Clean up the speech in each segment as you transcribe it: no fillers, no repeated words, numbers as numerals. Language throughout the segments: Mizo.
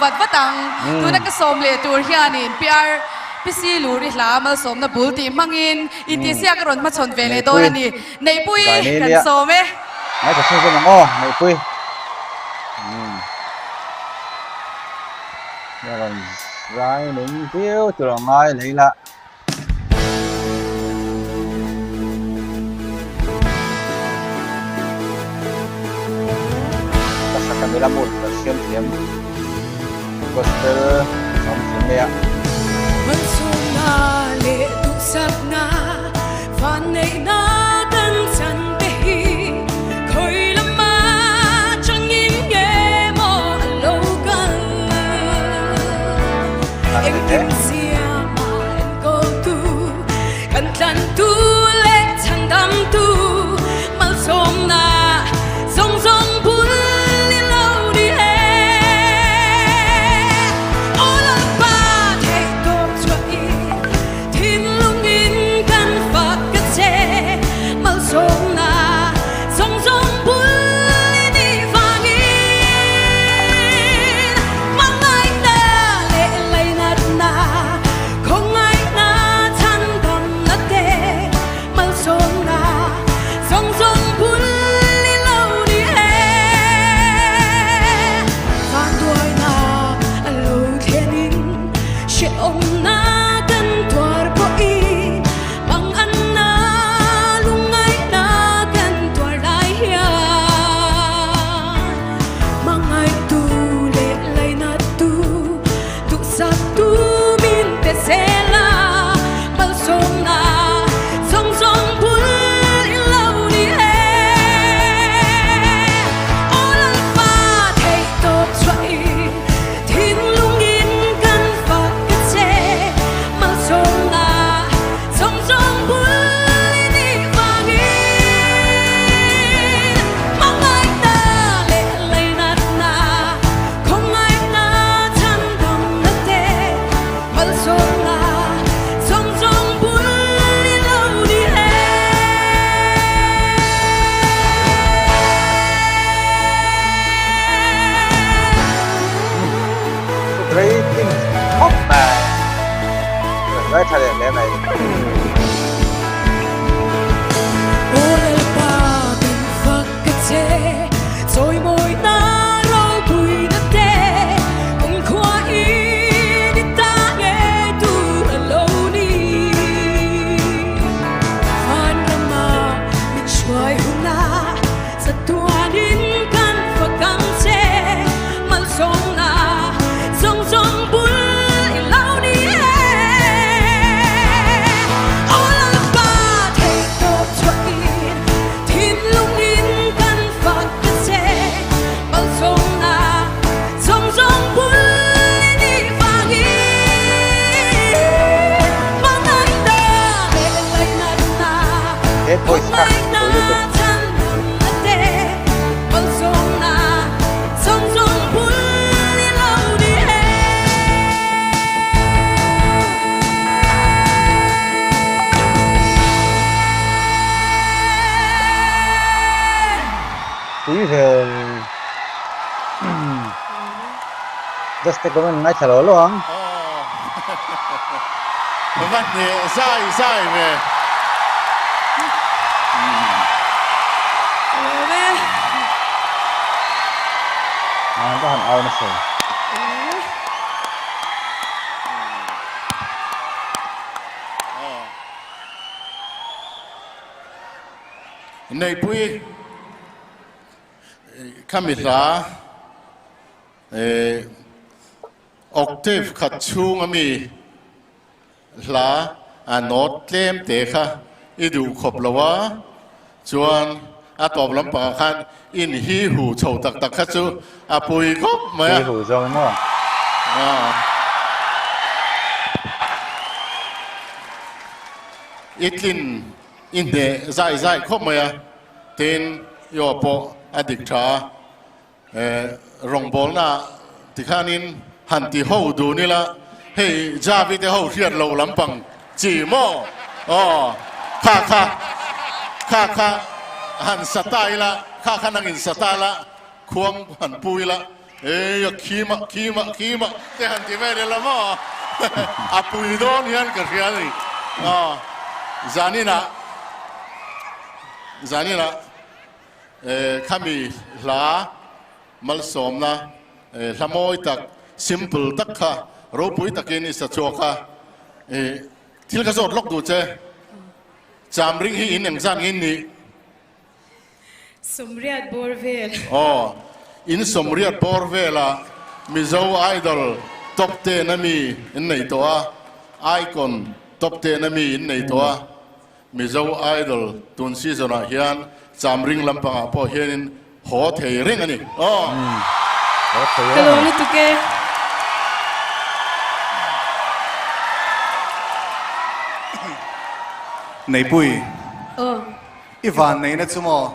vat vat ang. Tuna ka sawm leh tur hianin PR PC Luri hla malsawmna bul tih hmangin intihsiak a rawn hmachhawn ve leh dawn a ni. Neihpui kan sawm e. Ngaithla chhung zawm ang aw Neihpui. A rawn zai nung viau tur a ngai lei la. Ka saka mila mood ka siam thiam gospel sawm thiam mai a. Malsawmna leh duhsakna vanneihna kan chan te hi khawi lama changin nge maw a lo kal? Engkim siama enkawltu kan tlantu leh chhandamtu malsawmna zawng zawng bul i lo ni e. Aw Lalpa theih tawp chhuahin thinlungin kan fak ka che malsawmna zawng zawng bul i nih vangin hmangaihna leh lainatna khawngaihna chhandamna te malsawmna zawng zawng bul i lo ni e. Vanduaina a lo thlenin hrehawmna kan tuar pawhin Panganna lungngaihna kan tuar lai hian hmangaihtu leh lainattu duhsaktu min pe zel a, malsawmna zawng zawng bul i lo ni e. Aw Lalpa theih tawp chhuahin thinlungin kan fak ka che malsawmna Zawng zawng bul i nih vangin hmangaihna leh lainatna, khawngaihna chhandamna te malsawmna zawng zawng bul i lo ni e. Great khawp mai. Zai tha leh hle mai. Aw Lalpa kan fak ka che, chawimawina ropuina te, kumkhua in i ta ngei tur a lo ni. Van rama min hruai hunah Chatuanin kan fak ang che, malsawmna zawng zawng bul i lo ni e. Aw Lalpa theih tawp chhuahin thinlungin kan fak ta che, malsawmna zawng zawng bul i nih vangin hmangaihna leh lainatna He voice kha pui lutuk. Pui ve Just a comment ngaithla lo lo ang. Va hneh zai zai ve. An va han au nasa. Neihpui khami hla Octave khat chhung ami hla a note tlem te kha i duh khawp lo a, chuan a tawp lampangah khan in hi hu chho tak tak kha chu a pui khawp mai a. Hi hu zawng emaw? I tlin i hneh zai zai khawp mai a, tin i aw pawh a dik tha a. Rawngbawlna tikhanin han ti ho dun ila, hei Javi te ho hriat loh lampang chi maw? Aw, kha kha, kha kha han sa ta ila, kha kha nangin sa ta la, khuang han pu ila. Ei a khimah khimah khimah te han ti vel ila maw a pui dawn hian ka hria a ni. Aw zaninah zaninah khami hla malsawmna hla mawi tak simple tak kha ropui takin i sa chhuak a thil ka zawt lawk duh che chamring hi in engzat nge in nih? Sawmriat bawr vel. Aw, in sawmriat bawr vela Mizo Idol top ten a mi in nei tawh a, Icon top ten a mi in nei tawh a, Mizo Idol tun season ah hian Chamring lampangah pawh hianin haw thei reng a ni. Aw. Haw thei Ka reng a lawm ni. lutuk e. Neipui. Aw. I vanneihna chu maw?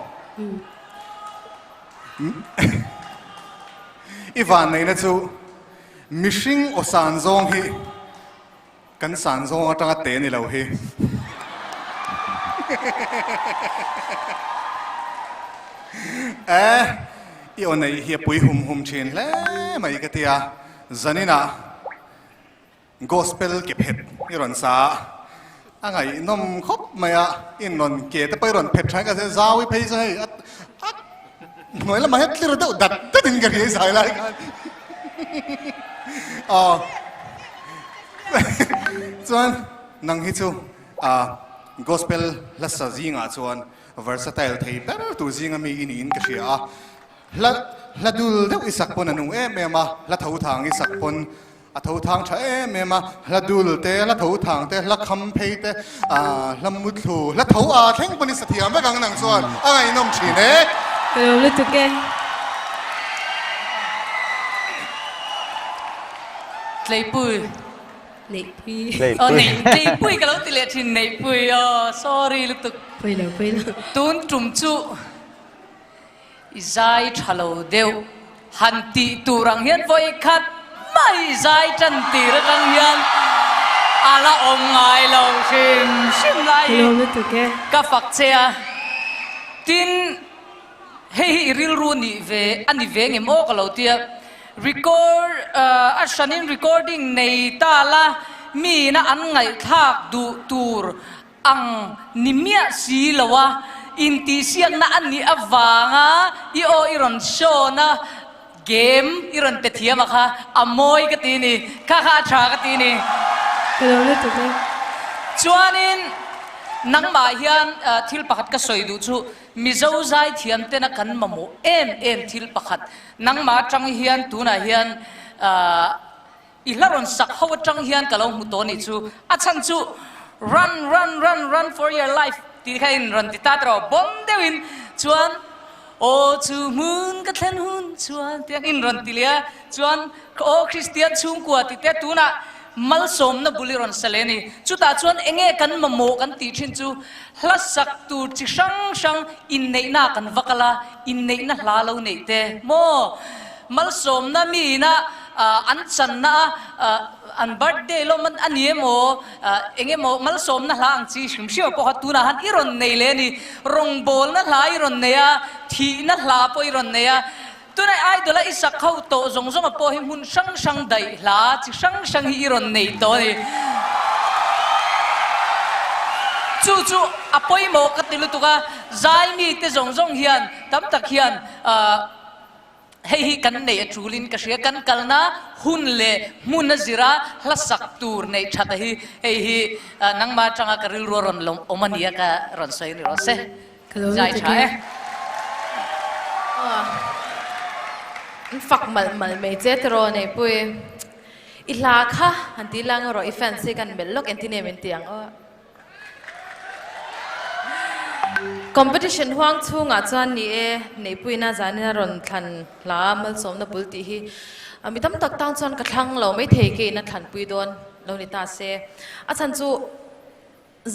I vanneihna chu mihring aw san zawng hi kan san zawng atanga te ni lo hi. E, i aw neih hi a pui hum hum thin hle mai ka ti a, zaninah Gospel ke phet i rawn sa a, a ngaihnawm khawp mai a, in rawn ke te pawh i rawn phet tha in ka hria, zau i phei chu hei a a hnuai lamah hian tlir deuh dat dat in ka hria i zai lai khan aw chuan nang hi chu ah gospel hla sa zingah chuan versatile thei ber tur zinga mi i niin ka hria a. Hla hla dul deuh i sak pawn a nung em em a, hla tho thang i sak pawn a tho thang tha em em a, hla dul te, hla tho thang te, hla kham phei te, ah hla muthlu, hla tho a thleng pawn i sa thiam vek ang nang chuan a ngaihnawm thin e. Ka lo lutuk e. Tleipui. Neihpui. Aw neih tleipui ka lo ti leh thin neihpui aw sorry lutuk. Pawi lo pawi lo. Tun tum chu. I zai tha lo deuh han tih tur ang hian vawi khat mai i zai tan tir atang hian a la awm ngai lo hrim hrim lai hi ka fak che a. Tin, hei hi i rilru nih ve a ni ve ngem aw ka lo tia. Record a hranin recording nei ta la miin a an ngaihthlak duh tur Ang ni miah si lo a, intihsiakna a nih avanga i aw i rawn show na game i rawn pe thiam a kha a mawi ka ti ni, kha kha a tha ka ti ni. Ka lo lutuk e. Chuanin nangmah hian thil pakhat ka sawi duh chu Mizo zaithiam tena kan mamawh em em thil pakhat nangmah atang hian tunah hian I hla rawn sak ho atang hian ka lo hmu tawh nih chu. A chhan chu Run, run, run, run for your life tih kha in rawn ti ta tawh bawm deuhin chuan Aw chu hmun ka thlen hun chuan tiang in rawn ti leh a, chuan Aw Kristian chhungkua tih te tunah malsawmna bul i rawn sa leh a ni. Chutah chuan enge kan mamawh kan tih thin chu hla sak tur chi hrang hrang inneihna kan va kal a, inneihna hla lo neih te maw? Malsawmna miin a an channa a an birthday lawm a ni emaw eng emaw malsawmna hla ang chi hrim hrim pawh kha tunah han i rawn nei leh a ni. Rawngbawlna hla i rawn nei a, thihna hla pawh i rawn nei a. Tunah idol a i sak ho tawh zawng zawng a pawh hi hmun hrang hrang daih hla chi hrang hrang hi i rawn nei tawh a ni. Chu chu a pawimawh ka ti lutuk a, zai mite zawng zawng hian tam tak hian Hei hi kan neih a tulin ka hria, kan kalna hun leh hmun a zira hla sak tur neih that a hi hei hi nangmah atanga ka rilru a rawn lawm awm a nia ka rawn sawi a ni rawh se. Zai tha e. An fak malh malh mai che tiraw Neihpui. I hla kha han ti lang rawh i fans hi kan melh lawk engtin nge min ti ang aw. Competition huang chhungah chuan ni e, Neihpuina zanin a rawn thlan hla malsawmna bul tih hi mi tam tak tang chuan ka thlang lo maithei keiin a thlanpui dawn lo ni ta se. A chhan chu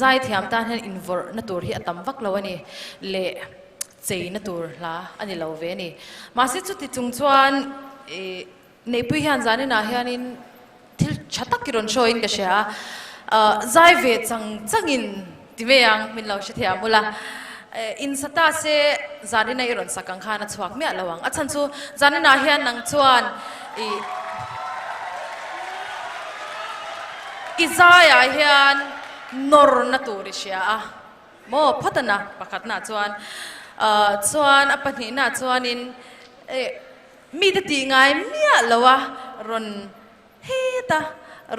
zaithiam tan hian invawrhna tur hi a tam vak lo a ni leh cheina tur hla a ni lo ve a ni. Mahse chuti chung chuan ih Neihpui hian zaninah hianin thil tha tak i rawn hruaiin ka hria a, zai ve chang changin ti mai ang min lo hrethiam ula. Insa ta se zanina i rawn sak ang khan a chhuak miah lo ang. A chhan chu zaninah hian nang chuan i i zaiah hian nawrna tur i hria a maw phawt a na pakhatnaah chuan chuan a pahnihnaah chuanin mite tih ngai miah lo a rawn Heta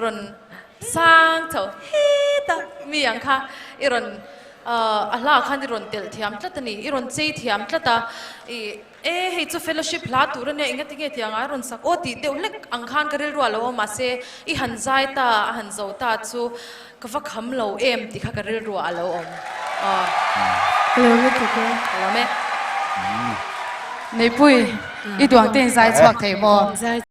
rawn sang chho heta mi ang kha i rawn a hla khan i rawn telh thiam tlat a ni, i rawn chei thiam tlat a, i e hei chu fellowship hla tur a nia engati nge tiang a rawn sak aw tih deuh hlek ang khan ka rilru a lo awm mahse i han zai ta a han zo ta chu ka va kham lo em tih kha ka rilru ah a lo awm. Ka lawm lutuk e. Ka lawm e. Neipui, i duang te in zai chhuak thei maw?